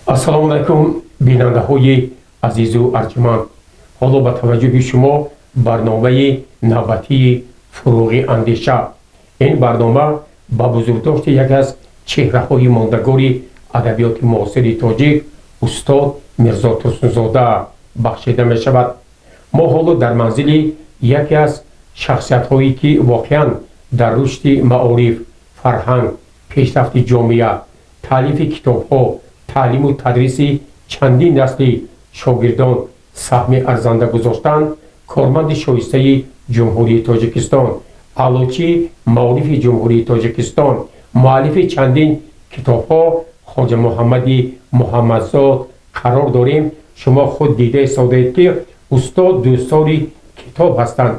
Ассалому алайкум, бинандаҳои азизу арҷманд. Ҳоло ба таваҷҷӯҳи шумо барномаи навбатии «Фурӯғи андеша». Ин барнома ба бузургдошти яке аз чеҳраҳои мондагори адабиёти муосири тоҷик, устод Мирзо Турсунзода бахшида мешавад. Мо ҳоло дар манзили яке аз шахсиятҳое, ки воқеан дар рушди маориф, фарҳанг, пешрафти ҷомеа, таълифи китобҳо, таълиму тадриси чандин насли шогирдон саҳми арзанда гузоштанд, корманди шоистаи Ҷумҳурии Тоҷикистон, аълочии маорифи Ҷумҳурии Тоҷикистон, муаллифи чандин китобҳо, Хоҷа Муҳаммади Муҳаммадзод қарор дорем. Шумо худ дида истодаед, ки устод дӯстдори китоб ҳастанд.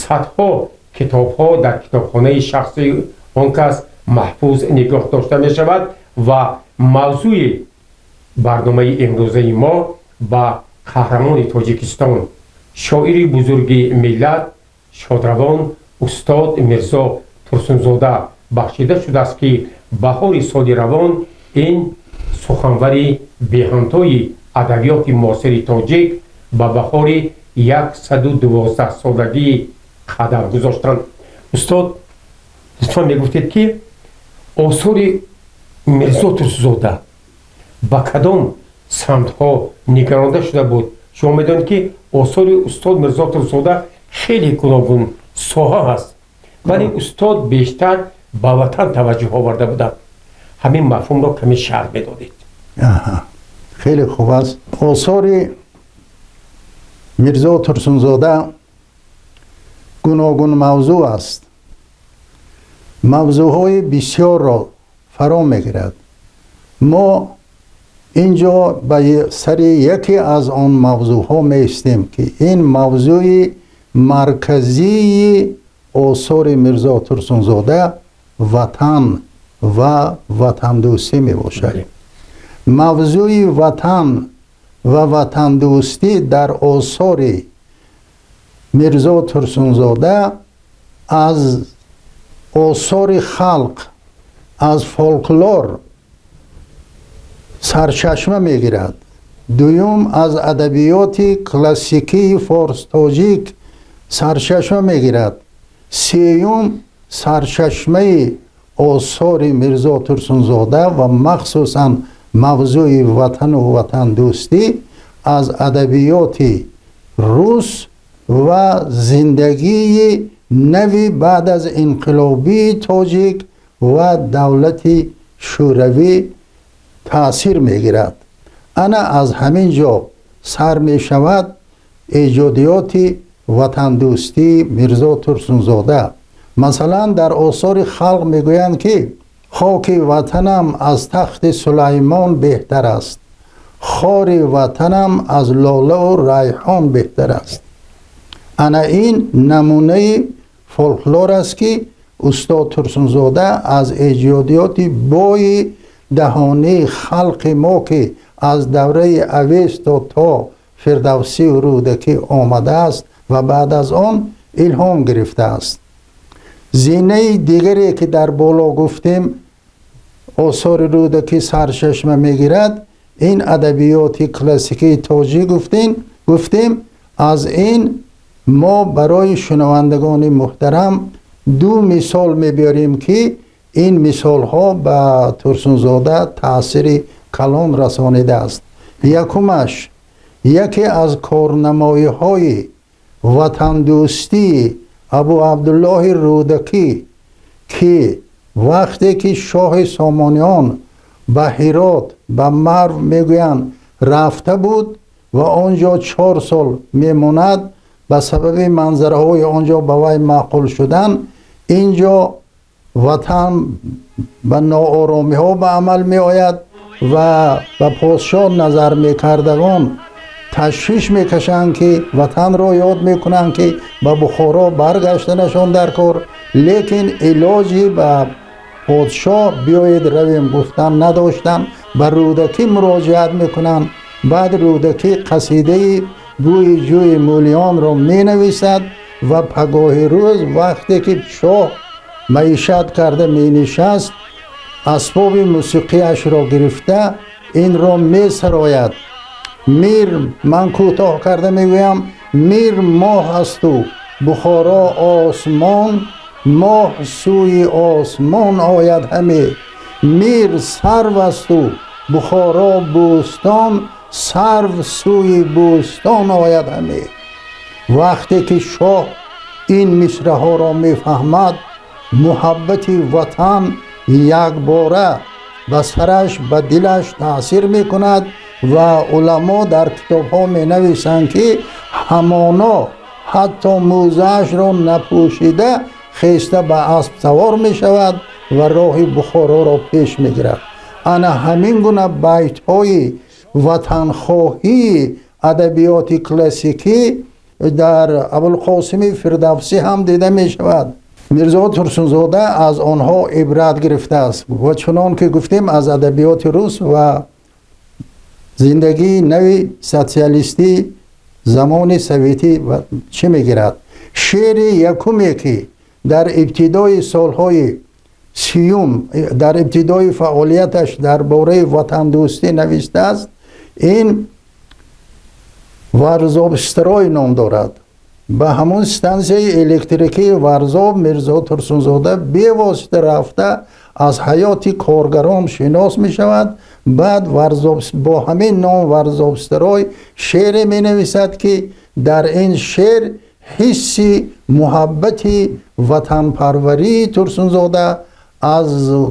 Садҳо китобҳо дар китобхонаи шахсии он кас маҳфуз нигоҳ дошта мешавад. Ва мавзӯи барномаи имрӯзаи мо ба қаҳрамони Тоҷикистон, шоири бузурги миллат, шодравон устод Мирзо Турсунзода бахшида шудааст, ки баҳори соли равон ин суханвари беҳамтои адабиёти муосири тоҷик ба баҳори 112-солагӣ қадам гузоштанд. Устод, лутфан мегуфтед, ки осори Мирзо Турсунзода ба кадом самтҳо нигаронда шуда буд? Шумо медонед, ки осори устод Мирзо Турсунзода хеле гуногун соҳа ҳаст, вале устод бештар ба ватан таваҷҷӯҳ оварда буданд. Ҳамин мафҳумро каме шарҳ медодед. Хеле хуб аст. Осори Мирзо Турсунзода гуногун мавзӯъ аст, мавзӯъҳои бисёрро фаро мегирад. Мо инҷо ба сари яке аз он мавзӯъҳо меистем, ки ин мавзӯи марказии осори Мирзо Турсунзода ватан ва ватандӯстӣ мебошад. Мавзӯи ватан ва ватандӯстӣ дар осори Мирзо Турсунзода аз осори халқ, аз фолклор сарчашма мегирад. Дуюм, аз адабиёти классикии форс-тоҷик сарчашма мегирад. Сеюм, сарчашмаи осори Мирзо Турсунзода ва махсусан мавзӯи ватану ватандӯстӣ аз адабиёти рус ва зиндагии нави баъд аз инқилобии тоҷик ва давлати Шӯравӣ таъсир мегирад. Ана аз ҳамин ҷо сар мешавад эҷодиёти ватандӯстии Мирзо Турсунзода. Масалан, дар осори халқ мегӯянд, ки хоки ватанам аз тахти Сулаймон беҳтар аст, хори ватанам аз лолаву райҳон беҳтар аст. Ана ин намунаи фолклор аст, ки устод Турсунзода аз эҷодиёти бои даҳонии халқи мо, ки аз давраи Авесто то Фирдавсию Рӯдакӣ омадааст ва баъд аз он илҳом гирифтааст. Зинаи дигаре, ки дар боло гуфтем, осори Рӯдакӣ сарчашма мегирад, ин адабиёти классикии тоҷик гуфтем. Аз ин мо барои шунавандагони муҳтарам ду мисол мебиёрем, ки ин мисолҳо ба Турсунзода таъсири калон расонидааст. Якумаш, яке аз корнамоиҳои ватандӯстии Абу Абдуллоҳи Рӯдакӣ, ки вақте ки шоҳи Сомониён ба Ҳирот, ба Марв мегӯянд, рафта буд ва он ҷо 4 сол мемонад, ба сабаби манзараҳои он ҷо ба вай маъқул шудан, ин ҷо ватан ба нооромиҳо ба амал меояд ва ба подшоҳ назар мекардагон ташвиш мекашанд, ки ватанро ёд мекунанд, ки ба Бухоро баргаштанашон дар кор. Лекин илоҷи ба подшоҳ биёед равем гуфтан надоштанд, ба Рӯдакӣ муроҷиат мекунанд. Баъд Рӯдакӣ қасидаи «Бӯи ҷӯи Мӯлиёнро» менависад ва пагоҳи рӯз, вақте ки шоҳ маишат карда менишаст, асбоби мусиқиашро гирифта, Инро месарояд. Мир, ман кӯтоҳ карда мегӯям, мир моҳ асту Бухоро осмон, моҳ сӯи осмон ояд ҳаме. Мир сарв асту Бухоро бӯстон, сарв сӯи бӯстон ояд ҳаме. Вақте ки шоҳ ин мисраҳоро мефаҳмад, муҳаббати ватан якбора ба сараш, ба дилаш таъсир мекунад ва уламо дар китобҳо менависанд, ки ҳамоно ҳатто мӯзаашро напӯшида хеста ба асп савор мешавад ва роҳи Бухороро пеш мегирад. Ана ҳамин гуна байтҳои ватанхоҳии адабиёти классикӣ дар Абулқосими Фирдавсӣ ҳам дида мешавад. Мирзо Турсунзода аз онҳо ибрат гирифтааст ва чунон ки гуфтем, аз адабиёти рус ва зиндагии нави социалистӣ замони советӣ чӣ мегирад. Шеъри якуме, ки дар ибтидои солҳои 30-ум, дар ибтидои фаъолияташ дар бораи ватандӯстӣ навиштааст, ин «Варзобстрой» ном дорад. Ба ҳамон стансияи электрикии Варзоб Мирзо Турсунзода бевосита рафта, аз ҳаёти коргарон шинос мешавад. Баъд бо ҳамин ном «Варзобстрой» шеъре менависад, ки дар ин шеър ҳисси муҳаббати ватанпарварии Турсунзода аз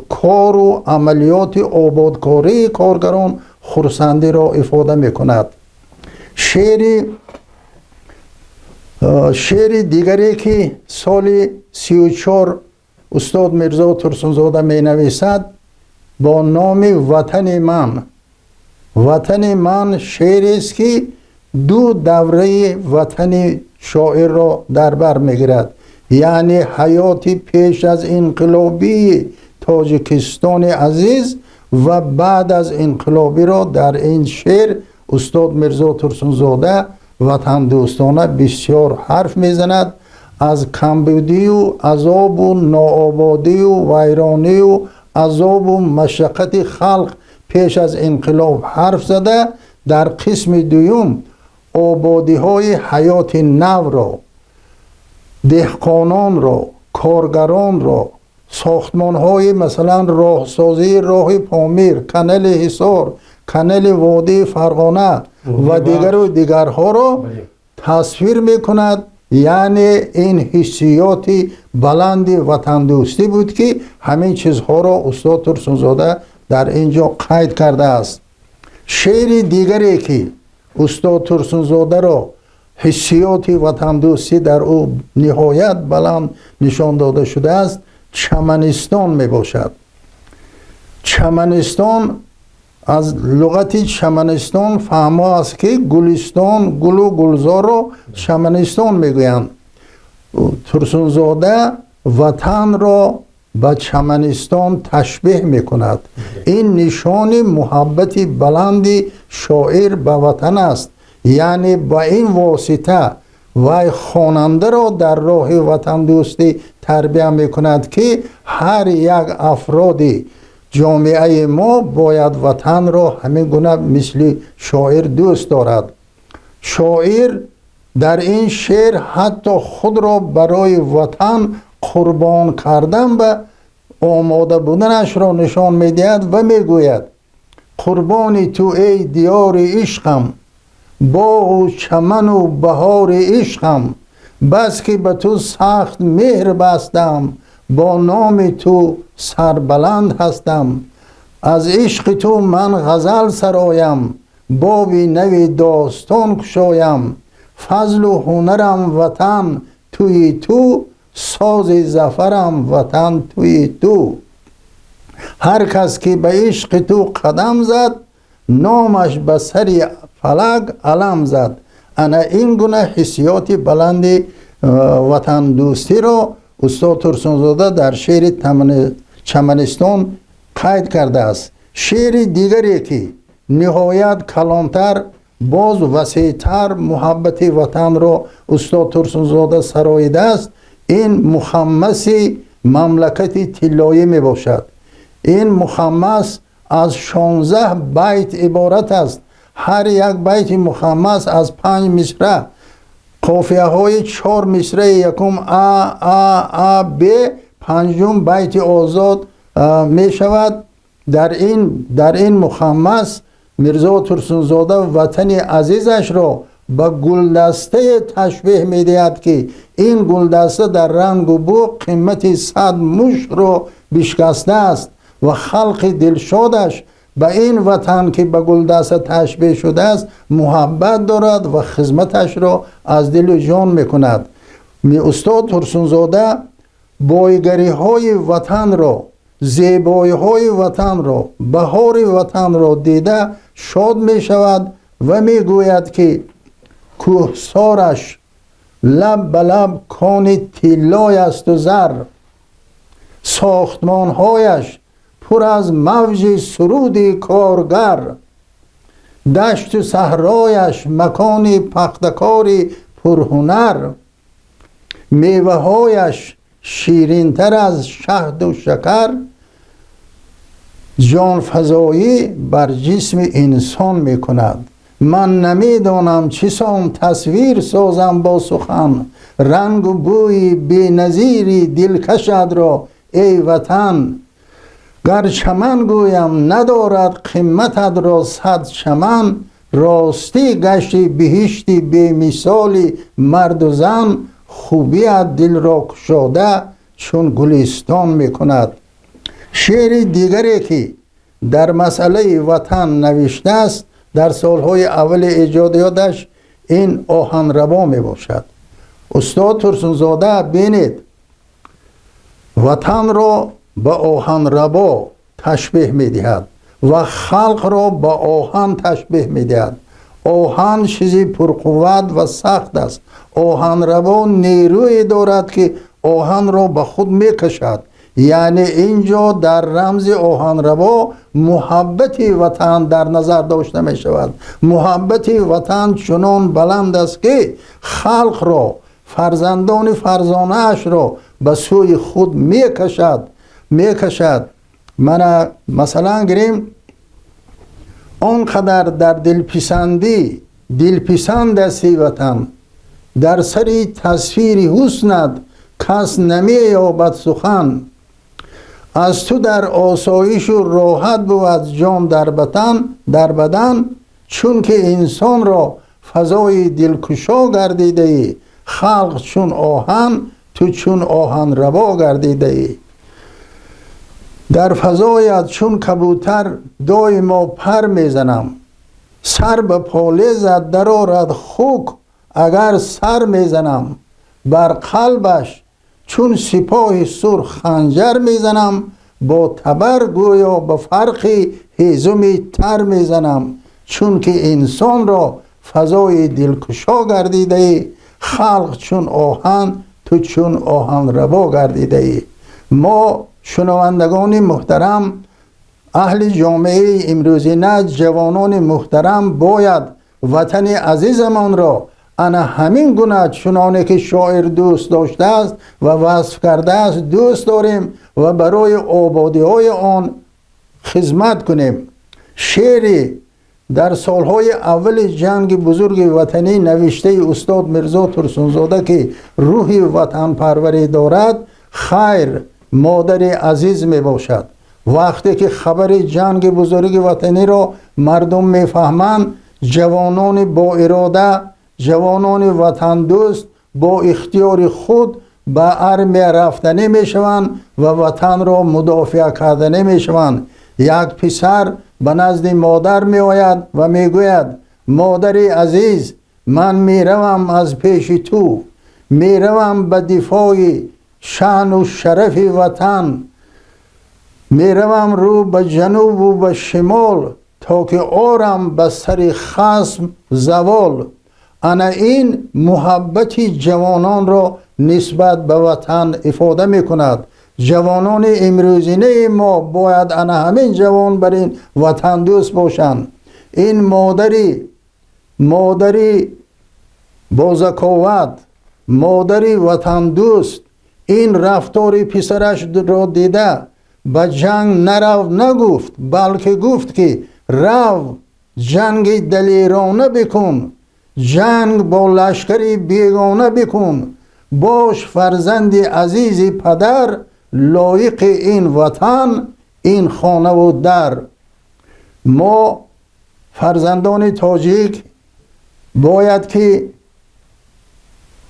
кору амалиёти ободкории коргарон хурсандиро ифода мекунад. Шеъри дигаре, ки соли 34 устод Мирзо Турсунзода менависад бо номи «Ватани ман». «Ватани ман» шеърест, ки ду давраи ватани шоирро дар бар мегирад, яъне ҳаёти пеш аз инқилобии Тоҷикистони азиз ва баъд аз инқилобиро дар ин шеър устод Мирзо Турсунзода ватандӯстона бисёр ҳарф мезанад. Аз камбудию азобу ноободию вайронию азобу машаққати халқ пеш аз инқилоб ҳарф зада, дар қисми дуюм ободиҳои ҳаёти навро, деҳқононро, коргаронро, сохтмонҳои, масалан, роҳсозии роҳи Помир, канали Ҳисор, канали водии Фарғона ва дигару дигарҳоро тасвир мекунад. Яъне ин ҳиссиёти баланди ватандӯстӣ буд, ки ҳамин чизҳоро устод Турсунзода дар ин ҷо қайд кардааст. Шеъри дигаре, ки устод Турсунзодаро ҳиссиёти ватандӯстӣ дар ӯ ниҳоят баланд нишон дода шудааст, «Чаманистон» мебошад. Чаманистон, аз луғати чаманистон фаҳмо аст, ки гулистон, гулу гулзорро чаманистон мегӯянд. Турсунзода ватанро ба чаманистон ташбеҳ мекунад. Ин нишони муҳаббати баланди шоир ба ватан аст, яъне ба ин восита вай хонандаро дар роҳи ватандӯстӣ тарбия мекунад, ки ҳар як афроди ҷомеаи мо бояд ватанро ҳамин гуна мисли шоир дӯст дорад. Шоир дар ин шеър ҳатто худро барои ватан қурбон кардан ба омода буданашро нишон медиҳад ва мегӯяд: «Қурбони ту, эй диёри ишқам, боғу чаману баҳори ишқам, бас ки ба ту сахт меҳр бастам, бо номи ту сарбаланд ҳастам. Аз ишқи ту ман ғазал сароям, боби нави достон кушоям. Фазлу ҳунарам, ватан, туи ту, сози зафарам, ватан, туи ту. Ҳар кас ки ба ишқи ту қадам зад, номаш ба сари фалак алам зад». Ана ин гуна ҳиссиёти баланди ватандӯстиро устод Турсунзода дар шеъри «Чаманистон» қайд кардааст. Шеъри дигаре, ки ниҳоят калонтар, боз васеътар муҳаббати ватанро устод Турсунзода сароидааст, ин мухаммаси «Мамлакати тиллоӣ» мебошад. Ин мухаммас аз 16 байт иборат аст. Ҳар як байти мухаммас аз 5 мисра, қофияҳои 4 мисраи якум а, а, а, б, панҷум байти озод мешавад. Дар ин мухаммас Мирзо Турсунзода ватани азизашро ба гулдастае ташбеҳ медиҳад, ки ин гулдаста дар рангу бӯ қимати 100 мушкро бишкастааст ва халқи дилшодаш ба ин ватан, ки ба гулдаста ташбеҳ шудааст, муҳаббат дорад ва хизматашро аз дилу ҷон мекунад. Устод Турсунзода бойгариҳои ватанро, зебоиҳои ватанро, баҳори ватанро дида шод мешавад ва мегӯяд, ки кӯҳсораш лаб ба лаб кони тиллой асту зар, сохтмонҳояш пур аз мавҷи суруди коргар, дашту саҳрояш макони пахтакори пурҳунар, меваҳояш ширинтар аз шаҳду шакар, ҷонфазоӣ бар ҷисми инсон мекунад. Ман намедонам чӣ сон тасвир созам бо сухан рангу бӯи беназири дилкашадро, эй Ватан. Гар чаман гӯям, надорад қимататро 100 чаман. Ростӣ гашти биҳишти бемисоли марду зан, хубият дилро кушода чун гулистон мекунад. Шеъри дигаре, ки дар масъалаи ватан навиштааст дар солҳои аввали эҷодиёташ, ин «Оҳанрабо» мебошад. Устод Турсунзода, бинед, ватанро ба оҳанрабо ташбеҳ медиҳад ва халқро ба оҳан ташбеҳ медиҳад. Оҳан чизи пурқувват ва сахт аст. Оҳанрабо нерӯе дорад, ки оҳанро ба худ мекашад. Яъне ин ҷо дар рамзи оҳанрабо муҳаббати ватан дар назар дошта мешавад. Муҳаббати ватан чунон баланд аст, ки халқро, фарзандони фарзонаашро ба сӯи худ мекашад. Мана, масалан, гирем: он қадар дар дилписандӣ дилписанд асти ватан, дар сари тасвири ҳуснат кас намеёбад сухан. Аз ту дар осоишу роҳат бувад ҷон дар бадан, чунки инсонро фазои дилкушо гардидаӣ. Халқ чун оҳан, ту чун оҳанрабо гардидаӣ. Дар фазоят чун кабутар доимо пар мезанам, сар ба полезат дарорад хук агар сар мезанам. Бар қалбаш чун сипоҳи сурх ханҷар мезанам, бо табар гӯё ба фарқи ҳезуми тар мезанам. Чунки инсонро фазои дилкушо гардидаӣ, халқ чун оҳан, ту чун оҳанрабо гардидаӣ. Мо, шунавандагони муҳтарам, аҳли ҷомеаи имрӯзина, ҷавонони муҳтарам, бояд ватани азизамонро ана ҳамин гуна, чуноне ки шоир дӯст доштааст ва васф кардааст, дӯст дорем ва барои ободиҳои он хизмат кунем. Шеъри дар солҳои аввали Ҷанги Бузурги Ватанӣ навиштаи устод Мирзо Турсунзода, ки рӯҳи ватанпарварӣ дорад, «Хайр, модари азиз» мебошад. Вақте ки хабари Ҷанги Бузурги Ватаниро мардум мефаҳманд, ҷавонони боирода, ҷавонони ватандӯст бо ихтиёри худ ба армия рафтанӣ мешаванд ва ватанро мудофиа карданӣ мешаванд. Як писар ба назди модар меояд ва мегӯяд: «Модари азиз, ман меравам аз пеши ту, меравам ба дифои шаъну шарафи ватан, меравам рӯ ба ҷанубу ба шимол, то ки орам ба сари хасм завол». Ана ин муҳаббати ҷавононро нисбат ба ватан ифода мекунад. Ҷавонони имрӯзинаи мо бояд ана ҳамин ҷавон бар ин ватандӯст бошанд. Ин модари бозаковат, модари ватандӯст ин рафтори писарашро дида Ба ҷанг нарав нагуфт, балки гуфт, ки рав, ҷанги далерона бикун, ҷанг бо лашкари бегона бикун, бош фарзанди азизи падар, лоиқи ин ватан, ин хонаву дар. Мо фарзандони тоҷик бояд ки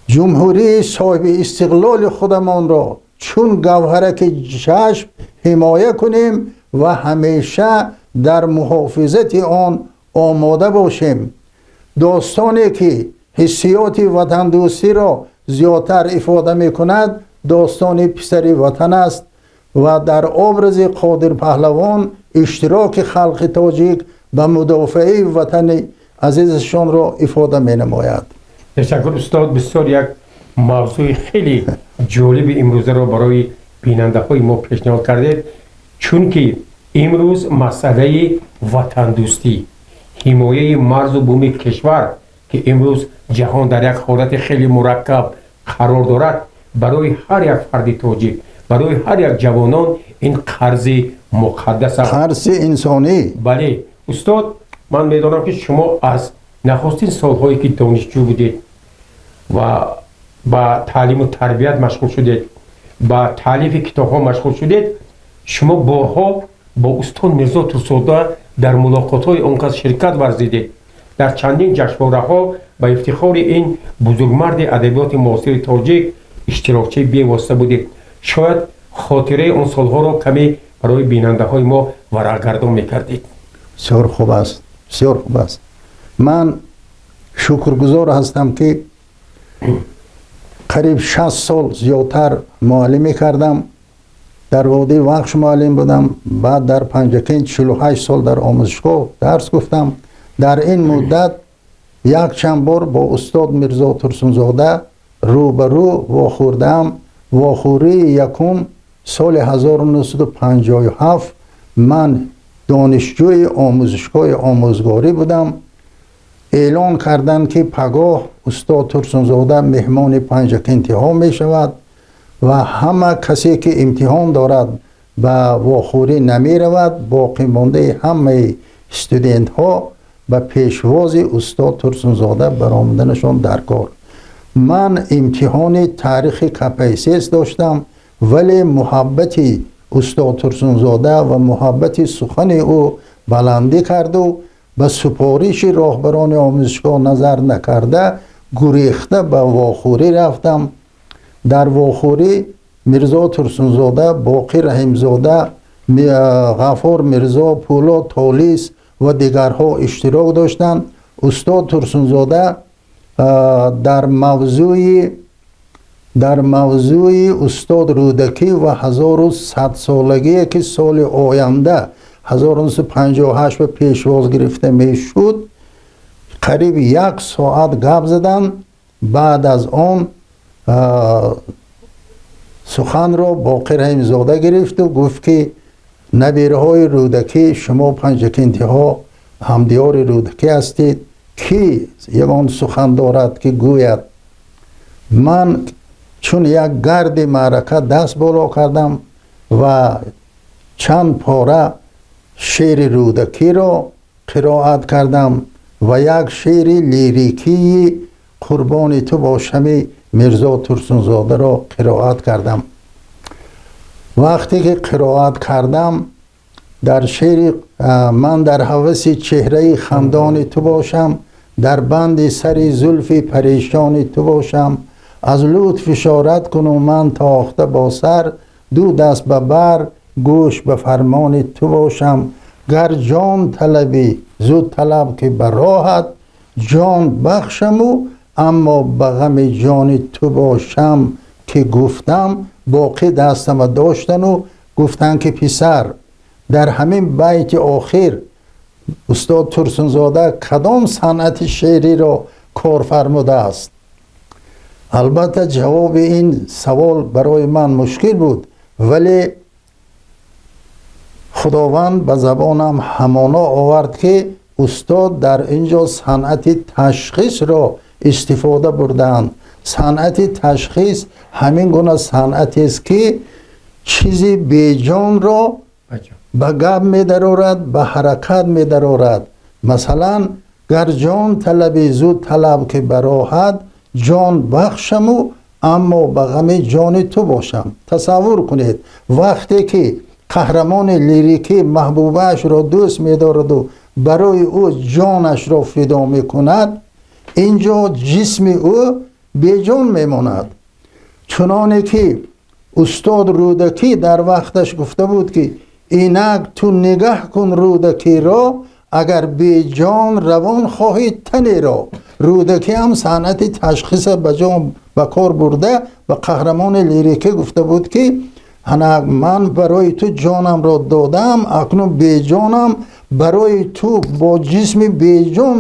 ҷумҳурии соҳиби истиқлоли худамонро чун гавҳараки чашм ҳимоя кунем ва ҳамеша дар муҳофизати он омода бошем. Достоне ки ҳиссиёти ватандӯстиро зиёдтар ифода мекунад, достони «Писари ватан» аст ва дар образи Қодир Паҳлавон иштироки халқи тоҷик ба мудофиаи ватани азизашонро ифода менамояд. Ташаккур, устод. Бисёр як мавзӯи хеле ҷолиби имрӯзаро барои бинандаҳои мо пешниҳод кардед, чунки имрӯз масъалаи ватандӯстӣ, ҳимояи марзу буми кишвар, ки имрӯз ҷаҳон дар як ҳолати хеле мураккаб қарор дорад, барои ҳар як фарди тоҷик, барои ҳар як ҷавонон ин қарзи муқаддас аст. Қарзи инсонӣ. Бале, устод, ман медонам, ки шумо аз нахустин солҳое, ки донишҷӯ будед ва ба таълиму тарбият машғул шудед, ба таълифи китобҳо машғул шудед, шумо борҳо бо устод Мирзо Турсунзода дар мулоқотҳои он кас ширкат варзидед, дар чандин ҷашнвораҳо ба ифтихори ин бузургмарди адабиёти муосири тоҷик иштирокчии бевосита будед. Шояд хотираи он солҳоро каме барои бинандаҳои мо варақгардон мекардед. Бисёр хуб аст, бисёр хуб аст. Ман шукргузор ҳастам, ки қариб 60 сол зиёдтар муаллимӣ кардам. Дар водии Вахш муаллим будам, баъд дар Панҷакент 48 сол дар омӯзишгоҳ дарс гуфтам. Дар ин муддат якчанд бор бо устод Мирзо Турсунзода рӯбарӯ вохӯрдаам. Вохӯрии якум соли 1957, ман донишҷӯи омӯзишгоҳи омӯзгорӣ будам. Эълон карданд, ки пагоҳ устод Турсунзода меҳмони панҷакентиҳо мешавад ва ҳама касе ки имтиҳон дорад, ба вохӯрӣ намеравад, боқимондаи ҳамаи студентҳо ба пешвози устод Турсунзода баромаданашон дар кор. Ман имтиҳони таърихи КПСС доштам, вале муҳаббати устод Турсунзода ва муҳаббати сухани ӯ баландӣ карду ба супориши роҳбарони омӯзишгоҳ назар накарда, гурехта ба вохӯрӣ рафтам. Дар вохӯрӣ Мирзо Турсунзода, Боқӣ Раҳимзода, Ғафор Мирзо, Пӯлод Толис ва дигарҳо иштирок доштанд. Устод Турсунзода дар мавзӯи устод Рӯдакӣ ва 1100-солагие, ки соли оянда 1958 ба пешвоз гирифта мешуд, қариб як соат гап заданд. Баъд аз он суханро Боқир Раҳимзода гирифту гуфт, ки набираҳои Рӯдакӣ, шумо панҷакентиҳо ҳамдиёри Рӯдакӣ ҳастед, кӣ ягон сухан дорад, ки гӯяд? Ман чун як гарди маърака даст боло кардам ва чанд пора шеъри Рӯдакиро қироат кардам ва як шеъри лирикии «Қурбони ту бошами» Мирзо Турсунзодаро қироат кардам. Вақте ки қироат кардам, дар шеъри «Ман дар ҳаваси чеҳраи хандони ту бошам, дар банди сари зулфи парешони ту бошам, аз лутф ишорат куну ман тохта бо сар, ду даст ба бар, гӯш ба фармони ту бошам, гар ҷон талабӣ, зуд талаб, ки ба роҳат ҷон бахшаму, аммо ба ғами ҷони ту бошам, ки гуфтам, боқӣ дастама доштану гуфтанд, ки писар, дар ҳамин байти охир устод Турсунзода кадом санъати шеъриро кор фармудааст? Албатта, ҷавоби ин савол барои ман мушкил буд, вале Худованд ба забонам ҳамоно овард, ки устод дар ин ҷо санъати ташхисро истифода бурдаанд. Санъати ташхис ҳамин гуна санъатест, ки Чизи беҷонро ба гап медарорад, ба ҳаракат медарорад. Масалан, гар ҷон талабӣ, зуд талаб, ки бароҳат ҷон бахшаму, аммо ба ғами ҷони ту бошам. Тасаввур кунед, вақте ки қаҳрамони лирикӣ маҳбубаашро дӯст медораду барои ӯ ҷонашро фидо мекунад, инҷо ҷисми ӯ беҷон мемонад. Чуноне ки устод Рӯдакӣ дар вақташ гуфта буд, ки инак ту нигаҳ кун Рӯдакиро, агар беҷон равон хоҳӣ танеро. Рӯдакӣ ҳам санъати ташхиса ба ҷон ба кор бурда, ба қаҳрамони лирикӣ гуфта буд, ки ана ман барои ту ҷонамро додам, акнун беҷонам, барои ту бо ҷисми беҷон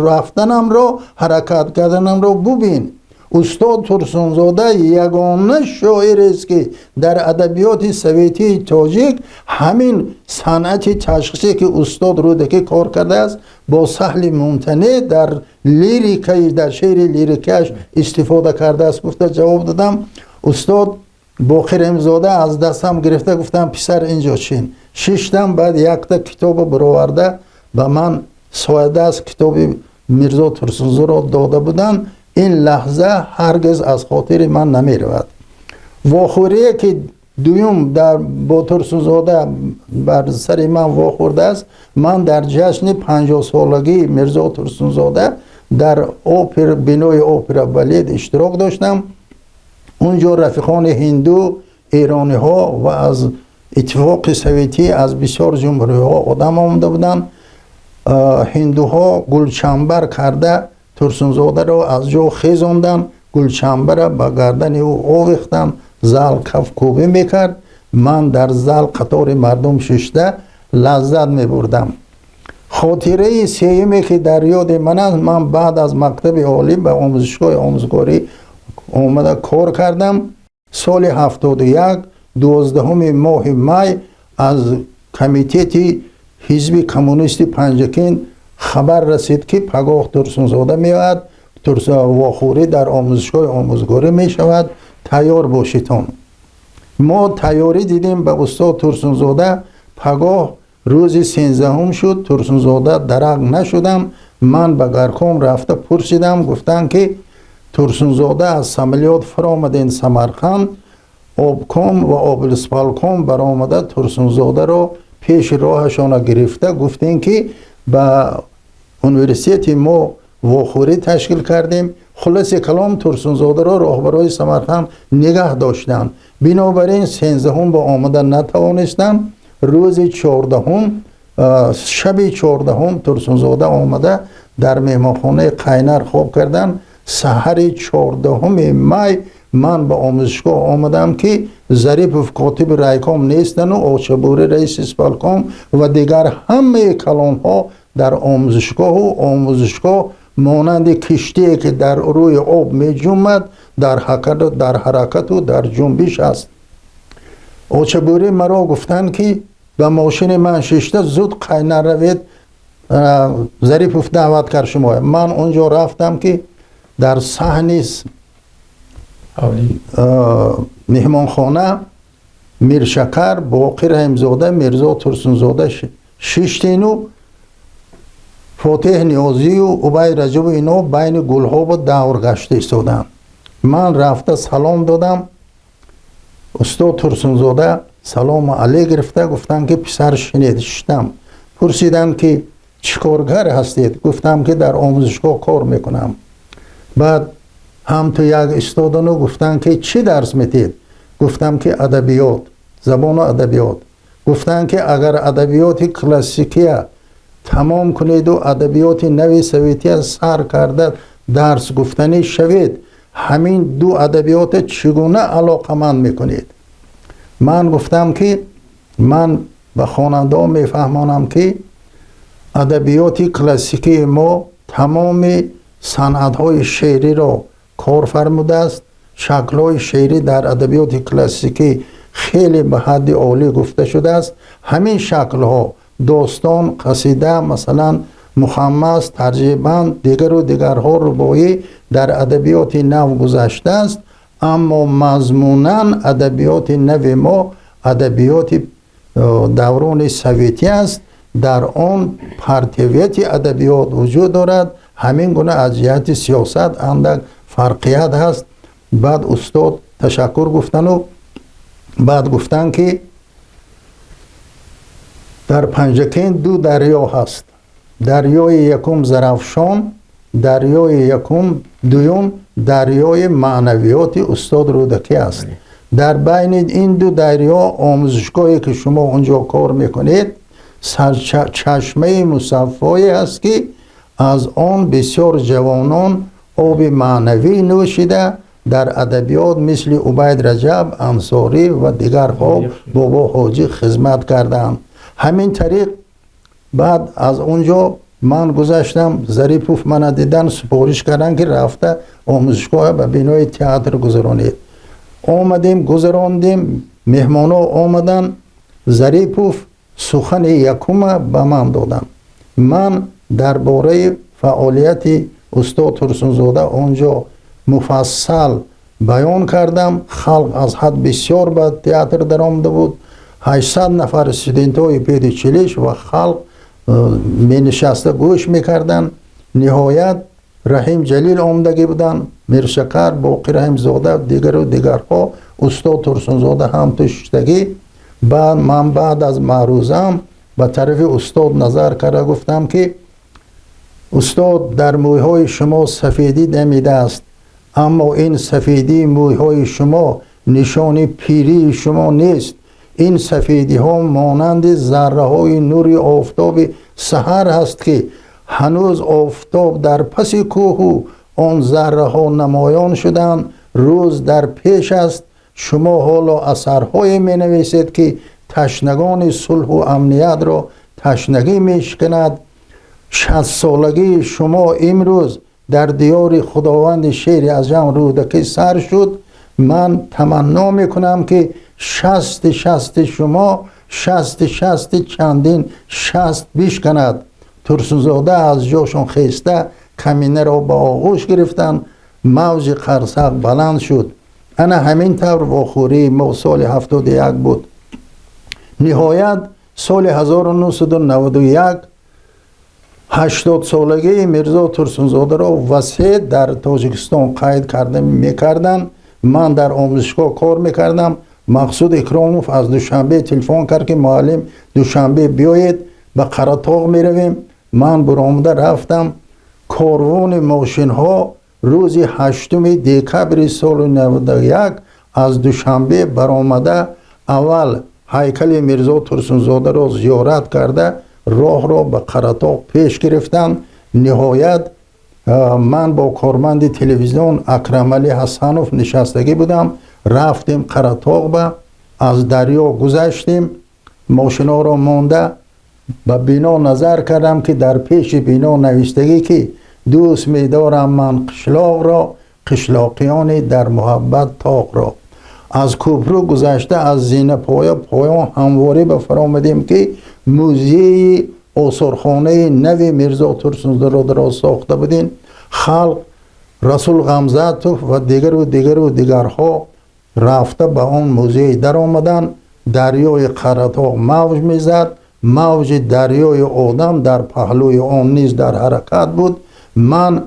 рафтанамро, ҳаракат карданамро бубин. Устод Турсунзода ягона шоирест, ки дар адабиёти советии тоҷик ҳамин санъати ташхисе, ки устод Рӯдакӣ кор кардааст, бо саҳли мумтанеъ дар лирикаи, дар шеъри лирикааш истифода кардааст, гуфта ҷавоб додам. Устод Боқир Раҳимзода аз дастам гирифта гуфтам: «Писар, инҷо шин». Шиштам. Баъд якта китобо бароварда ба ман соядаст китоби Мирзо Турсунзоро дода буданд. Ин лаҳза ҳаргиз аз хотири ман намеравад. Вохӯрие, ки дуюм дар бо Турсунзода бар сари ман вохӯрдааст, ман дар ҷашни 50-солагии Мирзо Турсунзода дар опера, бинои опера балет иштирок доштам. Унҷо рафиқони ҳинду, эрониҳо ва аз Иттифоқи Советӣ, аз бисёр ҷумҳуриҳо одам омада буданд. Ҳиндуҳо гулчамбар карда Турсунзодаро аз ҷо хезонданд, гулчамбара ба гардани ӯ овехтанд. Зал кафкӯбӣ мекард. Ман дар зал қатори мардум шишта лаззат мебурдам. Хотираи сеюме, ки дар ёди ман аст, ман баъд аз мактаби олӣ ба омӯзишгоҳи омӯзгорӣ омада кор кардам. Соли 71, 12-уми моҳи май, аз комитети ҳизби коммунисти Панҷакент хабар расид, ки пагоҳ Турсунзода меояд, вохӯрӣ дар омӯзишгоҳи омӯзгорӣ мешавад, тайёр бошитон. Мо тайёрӣ дидем ба устод Турсунзода. Пагоҳ рӯзи 13-ум шуд, Турсунзода дарак нашудам. Ман ба горком рафта пурсидам, гуфтанд, ки Турсунзода аз самолёт фаромаден Самарқанд, обком ва облисполком баромада Турсунзодаро пеши роҳашона гирифта гуфтем, ки ба университети мо вохӯрӣ ташкил кардем. Хулоси калом, Турсунзодаро роҳбарои Самарқанд нигаҳ доштанд. Бинобар ин 13-ум ба омада натавонистанд. Рӯзи 14-ум, шаби 14-ум Турсунзода омада дар меҳмонхонаи Қайнар хоб карданд. Саҳари 14-уми май ман ба омӯзишгоҳ омадам, ки Зарипов, котиби райком, нестану Очабурӣ, раиси исполком, ва дигар ҳамаи калонҳо дар омӯзишгоҳу омӯзишгоҳ монанди киштие, ки дар рӯи об меҷумад, дар ҳаракату дар ҷунбиш аст. Очабурӣ маро гуфтанд, ки ба мошини ман шишта зуд Қайнар равед, Зарипов даъват кард шумо. Ман онҷо рафтам, ки дар саҳни меҳмонхона Миршакар, Боқир Раҳимзода, Мирзо Турсунзода шиштину Фотеҳ Ниёзию Убайд Раҷабу ино байни гулҳо бо давр гашта истоданд. Ман рафта салом додам. Устод Турсунзода салому алейк гирифта гуфтанд, ки писар, шинед. Шиштам. Пурсиданд, ки чӣ коргар ҳастед? Гуфтам, ки дар омӯзишгоҳ кор мекунам. Баъд ҳамту як истодану гуфтанд, ки чӣ дарс метед? Гуфтам, ки адабиёт, забону адабиёт. Гуфтанд, ки агар адабиёти классикия тамом кунеду адабиёти нави советия сар карда дарс гуфтанӣ шавед, ҳамин ду адабиёта чӣ гуна алоқаманд мекунед? Ман гуфтам, ки ман ба хонандаҳо мефаҳмонам, ки адабиёти классикии мо тамоми санъатҳои шеъриро кор фармудааст. Шаклҳои шеърӣ дар адабиёти классикӣ хеле ба ҳадди олӣ гуфта шудааст. Ҳамин шаклҳо: достон, қасида, масалан, мухаммас, тарҷеъбанд, дигару дигарҳо, рубоӣ дар адабиёти нав гузаштааст. Аммо мазмунан адабиёти нави мо адабиёти даврони советӣ аст, дар он партиявияти адабиёт вуҷуд дорад. Ҳамин гуна аз ҷиҳати сиёсат андак фарқият ҳаст. Баъд устод ташаккур гуфтану баъд гуфтанд, ки дар Панҷакент ду дарё ҳаст: дарёи якум Зарафшон, дарёи якум дуюм дарёи маънавиёти устод Рӯдакӣ аст. Дар байни ин ду дарё омӯзишгоҳе, ки шумо онҷо кор мекунед, сарчашмаи мусаффое аст, ки аз он бисёр ҷавонон оби маънавӣ нӯшида, дар адабиёт мисли Убайд Раҷаб Ансорӣ ва дигарҳо, Бобо Ҳоҷӣ хизмат карданд. Ҳамин тариқ баъд аз он ҷо ман гузаштам. Зарипов мана дидан, супориш карданд, ки рафта омӯзишгоҳ ба бинои театр гузаронед. Омадем, гузарондем, меҳмонҳо омаданд. Зарипов сухани якума ба ман доданд. Ман дар бораи фаъолияти устод Турсунзода он ҷо муфассал баён кардам. Халқ аз ҳад бисёр ба театр даромада буд, 800 нафар студентҳои педучилище ва халқ менишаста гӯш мекарданд. Ниҳоят Раҳим Ҷалил омадагӣ буданд, Миршакар, Боқир Раҳимзода, дигару дигарҳо, устод Турсунзода ҳам ту шиштагӣ. Баъд ман баъд аз маърузаам ба тарафи устод назар карда гуфтам, ки устод, дар мӯйҳои шумо сафедӣ дамидааст, аммо ин сафедии мӯйҳои шумо нишони пирии шумо нест. Ин сафедиҳо монанди зарраҳои нури офтоби саҳар ҳаст, ки ҳанӯз офтоб дар паси кӯҳу он зарраҳо намоён шуданд, рӯз дар пеш аст. Шумо ҳоло асарҳое менависед, ки ташнагони сулҳу амниятро ташнагӣ мешиканад. 60-солагии шумо имрӯз дар диёри худованди шеъри аҷам Рӯдакӣ сар шуд. Ман таманно мекунам, ки шасти шасти шумо шасти шасти чандин шаст бишканад. Турсунзода аз ҷошон хеста, каминаро ба оғӯш гирифтанд, мавҷи қарсақ баланд шуд. Ана ҳамин тавр вохӯрии мо соли 71 буд. Ниҳоят соли 1991 80-солагии Мирзо Турсунзодаро васеъ дар Тоҷикистон қайд карда мекарданд. Ман дар омӯзишгоҳ кор мекардам. Мақсуд Икромов аз Душанбе телефон кард, ки муаллим, Душанбе биёед, ба Қаратоғ меравем. Ман буромада рафтам. Корвони мошинҳо рӯзи 8 декабри соли 91 аз Душанбе баромада, аввал ҳайкали Мирзо Турсунзодаро зиёрат карда, роҳро ба Қаратоғ пеш гирифтанд. Ниҳоят ман бо корманди телевизион Акрамалӣ Ҳасанов нишастагӣ будам. Рафтем Қаратоғ, ба аз дарё гузаштем, мошиноро монда, ба бино назар кардам, ки дар пеши бино навиштагӣ, ки дӯст медорам ман қишлоқро, қишлоқиёни дар муҳаббат тоқро. Аз кӯпру гузашта, аз зинапоя поён ҳамворӣ ба фаромадем, ки музеи осорхонаи нави Мирзо Турсунзодаро сохта будем. Халқ, Расул Ғамзатов ва дигару дигару дигарҳо рафта ба он музей даромаданд. Дарёи Қаратоғ мавҷ мезад, мавҷи дарёи одам дар паҳлӯи он низ дар ҳаракат буд. Ман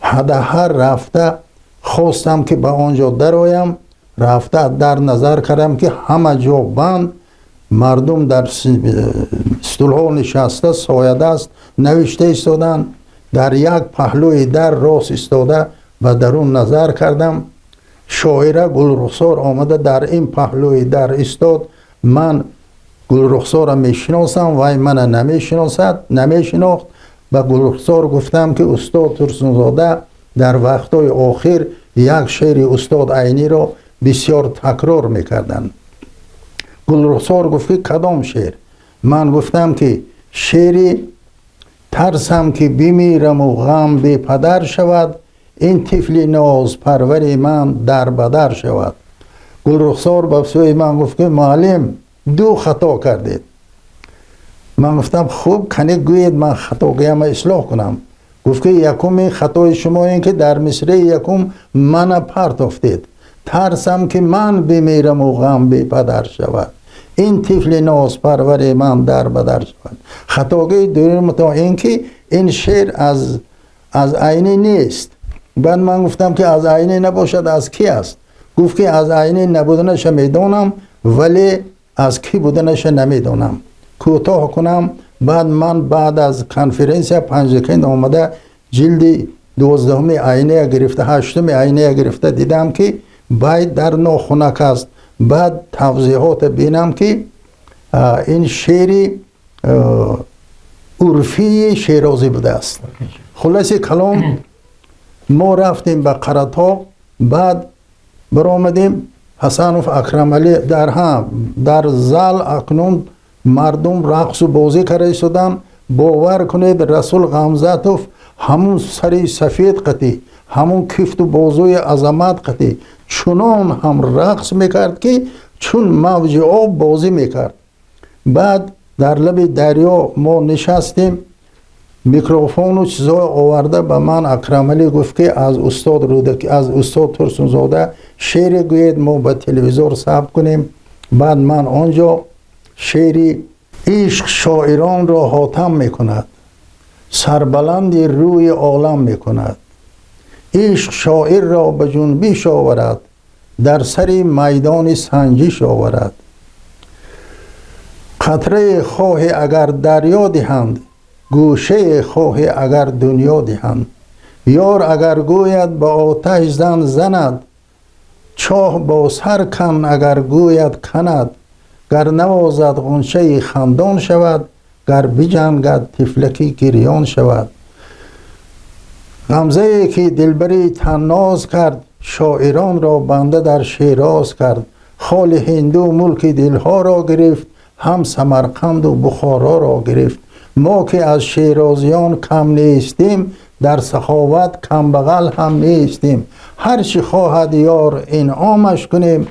ҳадаҳар рафта хостам, ки ба он ҷо дароям. Рафта дар назар кардам, ки ҳама ҷо банд, мардум дар стулҳо нишаста, соядаст навишта истоданд. Дар як паҳлӯи дар рост истода, ба дарун назар кардам. Шоира Гулрухсор омада дар ин паҳлӯи дар истод. Ман Гулрухсорро мешиносам, вай мана намешиносад, намешинохт. Ба Гулрухсор гуфтам, ки устод Турсунзода дар вақтҳои охир як шеъри устод Айниро бисёр такрор мекарданд. Гулрухсор гуфт, ки кадом шеър? Ман гуфтам, ки шеъри тарсам, ки бимираму ғам бепадар шавад, ин тифли нозпарвари ман дар ба дар шавад. Гулрухсор ба сӯи ман гуфт, ки муаллим, ду хато кардед. Ман гуфтам: хуб, кане гӯед, ман хатогиама ислоҳ кунам. Гуфт, ки якуми хатои шумо ин ки дар мисраи якум мана партофтед. Тарсам, ки ман бимираму ғам бепадар шавад, ин тифли нозпарвари ман дар ба дар шавад. Хатогии дуюм то ин ки ин шеър аз Айнӣ нест. Баъд ман гуфтам, ки аз Айнӣ набошад, аз кӣ аст? Гуфт, ки аз Айнӣ набуданаша медонам, вале аз кӣ буданаша намедонам. Кӯтоҳ кунам, баъд ман баъд аз конференсия Панҷакент омада, ҷилди 12-уми Айния гирифта, ҳаштуми Айния гирифта дидам, ки байт дар нохунак аст. Баъд тавзеҳота бинам, ки ин шеъри урфии шерозӣ будааст. Хулоси калом, мо рафтем ба Қаратоғ, баъд баромадем. Ҳасанов Акрамалӣ дар ҳа дар зал акнун мардум рақсу бозӣ карда истоданд. Бовар кунед, Расул Ғамзатов ҳамун сари сафед қатӣ, ҳамун кифту бозуи азамат қатӣ чунон ҳам рақс мекард, ки чун мавҷи об бозӣ мекард. Баъд дар лаби дарё мо нишастем, микрофону чизҳо оварда ба ман Акрамалӣ гуфт, ки аз устод Рӯдакӣ, аз устод Турсунзода шеъре гӯед, мо ба телевизор сабт кунем. Баъд ман он ҷо шеъри «Ишқ шоиронро ҳотам мекунад, сарбаланди рӯи олам мекунад, ишқ шоирро ба ҷунбиш оварад, дар сари майдони санҷиш оварад, қатрае хоҳе агар дарё диҳанд, гӯшае хоҳе агар дунё диҳанд, ёр агар гӯяд ба оташ зан, занад, чоҳ бо сар кан агар гӯяд, канад, гар навозад, ғунчаи хандон шавад, гар биҷангад, тифлаки гирён шавад. Ғамзае ки дилбари танноз кард, шоиронро банда дар Шероз кард, холи ҳинду мулки дилҳоро гирифт, ҳам Самарқанду Бухороро гирифт. Мо ки аз шерозиён кам нестем, дар саховат камбағал ҳам нестем. Ҳар чӣ хоҳад ёр, инъомаш кунем,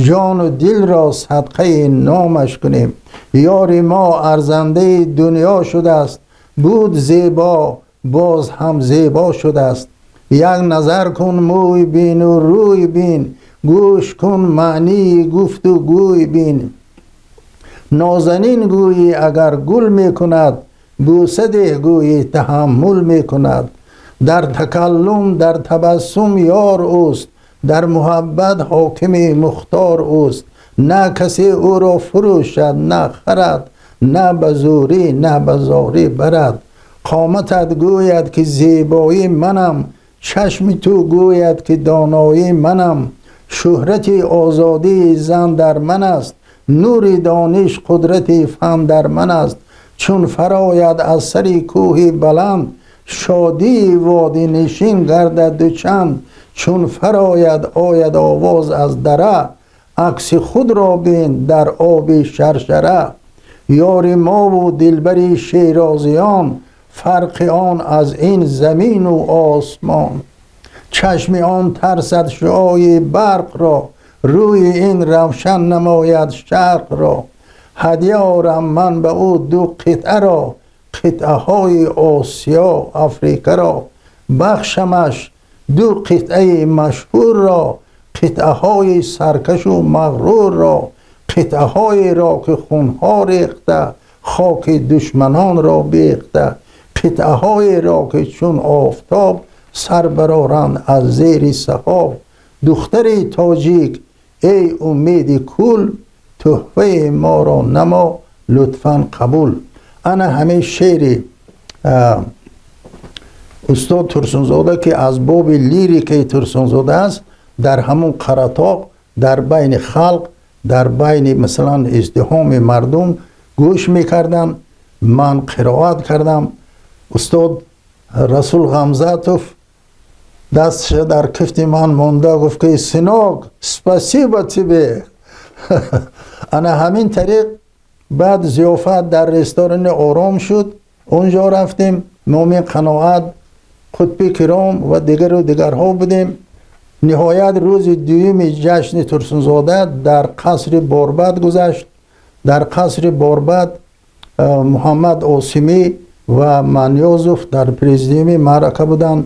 ҷону дилро садқаи номаш кунем. Ёри мо арзандаи дунё шудааст, буд зебо, боз ҳам зебо шудааст. Як назар кун, мӯй бину рӯй бин, гӯш кун, маънии гуфту гӯй бин. Нозанин гӯйӣ агар, гул мекунад, бӯса деҳ гӯйӣ, таҳаммул мекунад. Дар такаллум, дар табассум ёр ӯст, дар муҳаббат ҳокими мухтор ӯст. На касе ӯро фурӯшад, на харад, на ба зӯрӣ, на ба зорӣ барад. Қоматат гӯяд, ки зебоӣ манам, чашми ту гӯяд, ки доноӣ манам. Шӯҳрати озодии зан дар ман аст, нури дониш, қудрати фан дар ман аст. Чун фарояд аз сари кӯҳи баланд, шодии водинишин гардад дучанд. Чун фарояд, ояд овоз аз дара, акси худро бин дар оби шаршара. Ёри мову дилбари шерозиён, фарқи он аз ин замину осмон. Чашми он тарсад шуои барқро, рӯи ин равшан намояд шарқро. Ҳадя орам ман ба ӯ ду қитъаро, қитъаҳои Осиё, Африкаро. Бахшамаш ду қитъаи машҳурро, қитъаҳои саркашу мағрурро, қитъаҳоеро, ки хунҳо рехта, хоки душманонро бехта, қитъаҳоеро, ки чун офтоб сар бароранд аз зери саҳоб. Духтари тоҷик, эй умеди кул, тӯҳфаи моро намо лутфан қабул. Ана ҳамин шеъри устод Турсунзода, ки аз боби лирикаи Турсунзода аст, дар ҳамун Қаратоғ, дар байни халқ, дар байни масалан издиҳоми мардум гӯш мекарданд. Ман қироат кардам. Устод Расул Ғамзатов дастша дар кифти ман монда гуфт, ки «Сынок, спасибо тебе». Ана ҳамин тариқ баъд зиёфат дар ресторани Ором шуд. Он ҷо рафтем. Момин Қаноат, Қутби Киром ва дигару дигарҳо будем. Ниҳоят, рӯзи дуюми ҷашни Турсунзода дар қасри Борбад гузашт. Дар қасри Борбад Муҳаммад Осимӣ ва Манёзов дар президиуми маърака буданд.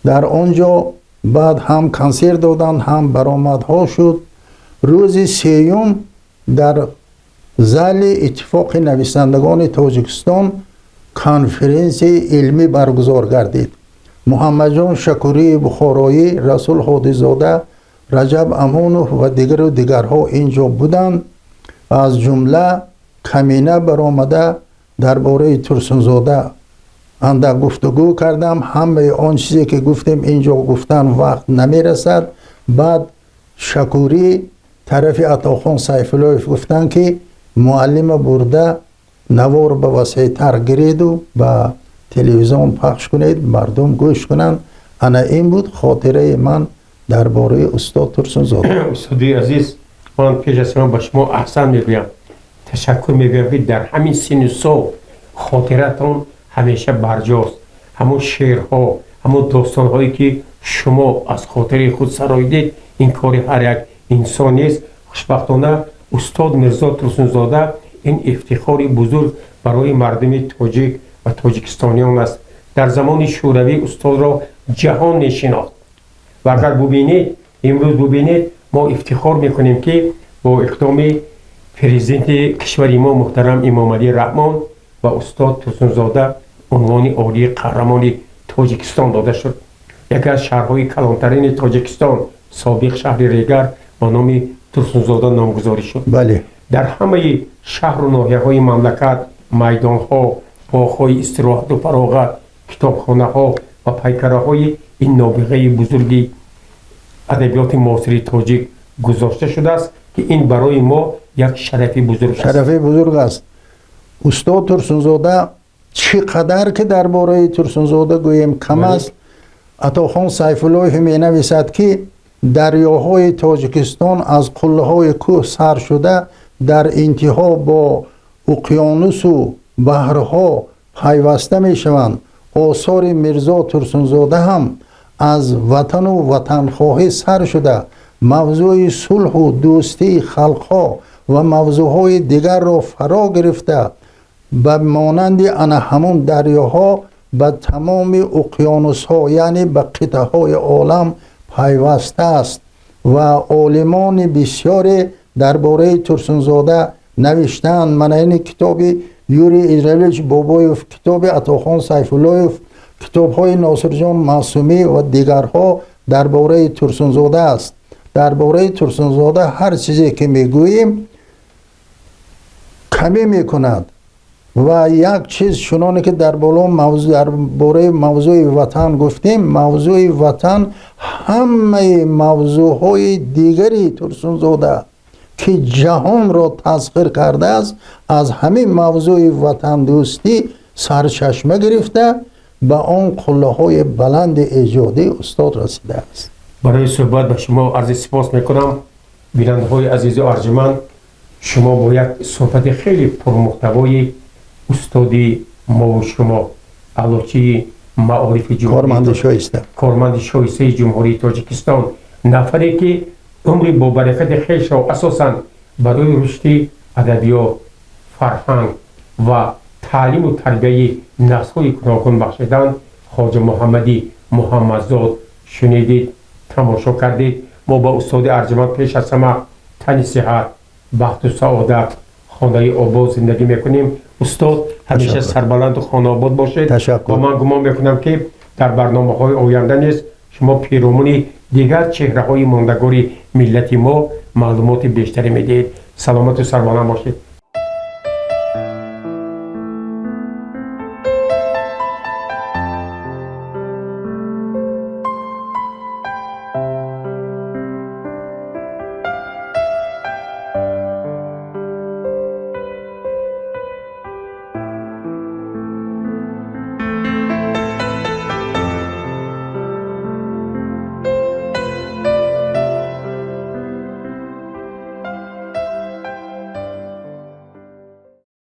Дар он ҷо Баъд ҳам консерт доданд, ҳам баромадҳо шуд. Рӯзи сеюм дар зали Иттифоқи нависандагони Тоҷикистон конференсияи илмӣ баргузор гардид. Муҳаммадҷон Шакурии Бухороӣ, Расул Ҳодизода, Раҷаб Амонов ва дигару дигарҳо ин ҷо буданд. Аз ҷумла камина баромада дар бораи Турсунзода андак гуфтугӯ кардам. Ҳамаи он чизе ки гуфтем, ин ҷо гуфтан вақт намерасад. Баъд Шакурӣ тарафи Атохон Сайфуллоев гуфтанд, ки муаллима бурда навор ба васеътар гиреду ба телевизион пахш кунед, мардум гӯш кунанд. Ана ин буд хотираи ман дар бораи устод Турсунзода. Устоди азиз, ман пеш аз ҳама ба шумо аҳсан мегӯям, ташаккур мегӯям, ки дар ҳамин синну сол хотиратон ҳамеша барҷост. Ҳамон шеърҳо, ҳамон достонҳое, ки шумо аз хотири худ сароидед, ин кори ҳар як инсон нест. Хушбахтона, устод Мирзо Турсунзода ин ифтихори бузург барои мардуми тоҷик ва тоҷикистониён аст. Дар замони Шӯравӣ устодро ҷаҳон мешинохт ва агар бубинед, имрӯз бубинед, мо ифтихор мекунем, ки бо иқдоми президенти кишвари мо муҳтарам Эмомалӣ Раҳмон ба устод Турсунзода унвони олии Қаҳрамони Тоҷикистон дода шуд. Яке аз шаҳрҳои калонтарини Тоҷикистон, собиқ шаҳри Регар, ба номи Турсунзода номгузорӣ шуд. Дар ҳамаи шаҳру ноҳияҳои мамлакат майдонҳо, боғҳои истироҳату фароғат, китобхонаҳо ва пайкараҳои ин нобиғаи бузурги адабиёти муосири тоҷик гузошта шудааст, ки ин барои мо як шарафи бузург аст. Шарафи бузург аст. Устод Турсунзода, чӣ қадар ки дар бораи Турсунзода гӯем, кам аст. Атохон Сайфуллоев менависад, ки дарёҳои Тоҷикистон аз қуллаҳои кӯҳ сар шуда, дар интиҳо бо уқёнусу баҳрҳо пайваста мешаванд. Осори Мирзо Турсунзода ҳам аз ватану ватанхоҳӣ сар шуда, мавзӯи сулҳу дӯстии халқҳо ва мавзӯъҳои дигарро фаро гирифта, ба монанди ана ҳамун дарёҳо ба тамоми уқёнусҳо, яъне ба қитъаҳои олам пайваста аст. Ва олимони бисёре дар бораи Турсунзода навиштаанд. Мана ини китоби Юрий Израилевич Бобоев, китоби Атохон Сайфуллоев, китобҳои Носирҷон Маъсумӣ ва дигарҳо дар бораи Турсунзода аст. Дар бораи Турсунзода ҳар чизе ки мегӯем, камӣ мекунад. Ва як чиз, чуноне ки дар боло дар бораи мавзӯи ватан гуфтем, мавзӯи ватан ҳамаи мавзӯъҳои дигари Турсунзода, ки ҷаҳонро тасхир кардааст, аз ҳамин мавзӯи ватандӯстӣ сарчашма гирифта, ба он қуллаҳои баланди эҷодӣ устод расидааст. Барои суҳбат ба шумо арзи сипос мекунам. Бинандаҳои азизу арҷуманд, шумо бо як суҳбати хеле пурмуҳтавои устоди мову шумо, аълочии маорифи, корманди шоиста, корманди шоистаи Ҷумҳурии Тоҷикистон, нафаре ки умри бобаракати хешро асосан барои рушди адабиёт, фарҳанг ва таълиму тарбияи наслҳои гуногун бахшиданд, Хоҷа Муҳаммади Муҳаммадзод шунидид, тамошо кардед. Мо ба устоди арҷуманд пеш аз ҳама тани сиҳат, бахту саодат, хонаи обод зиндагӣ мекунем. Устод, ҳамеша сарбаланду хонаобод бошед. Ва ман гумон мекунам, ки дар барномаҳои оянда низ шумо пиромуни дигар чеҳраҳои мондагори миллати мо маълумоти бештаре медиҳед. Саломату сарбаланд бошед.